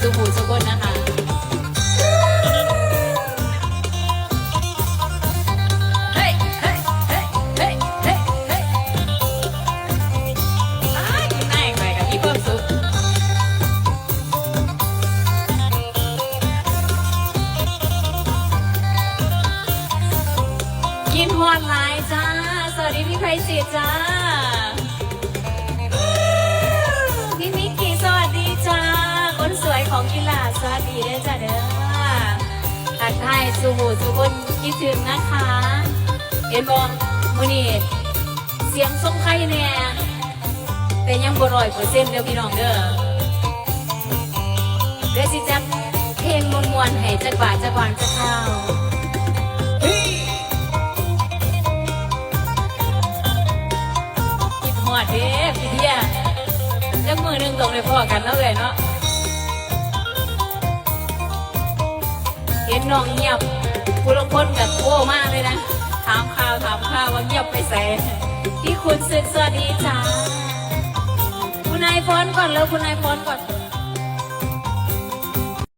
ສູ່ຜູ້ສູ່ຄົນນະຄະ. ເຮີ້ຍ ເຮີ້ຍ ເຮີ້ຍ ເຮີ້ຍ ເຮີ້ຍ ເຮີ້ຍ ອ້າຍ ນາຍຂ້ອຍກໍມີຄວາມສຸກ. ຄິດຮອດຫຼາຍຈ້າ. ສະຫວັດດີພີ່ໄພຈິດຈ້າ. ພີ່ມິກກີ້ ສະຫວັດດີຈ້າ. ຄົນສວຍຂອງກິລາ ສະຫວັດດີເດີຈ້າເດີ. ທັກທາຍສູ່ຜູ້ສູ່ຄົນ ຄິດເຖິງນະຄະ. ເຫັນບໍ່ ມື້ນີ້ສຽງຊົງໄຄແດ່ ແຕ່ຍັງບໍ່ຮ້ອຍເປີເຊັນເດີພີ່ນ້ອງເດີ. ດຽວຊິຈັດເພງມ່ວນໆໃຫ້ຈັກບາດຈັກຫວ່າງຈັກຄາວ. ຄິດຮອດເດ້ພີ່ເດຍ. ຈັກມື້ໜຶ່ງຕ້ອງໄດ້ພໍ້ກັນເນາະເອື້ອຍເນາະ. ເຫັນນ້ອງງຽບ ຜູ້ລາງຄົນກໍໂທມາເລີຍນະ ຖາມຂ່າວ ຖາມຂ່າວວ່າງຽບໄປໃສ. ພີ່ຂຸນສຶກ ສະຫວັດດີຈ້າ. ຄຸນນາຍຟ້ອນກ່ອນເລີຍ ຄຸນນາຍຟ້ອນກ່ອນ.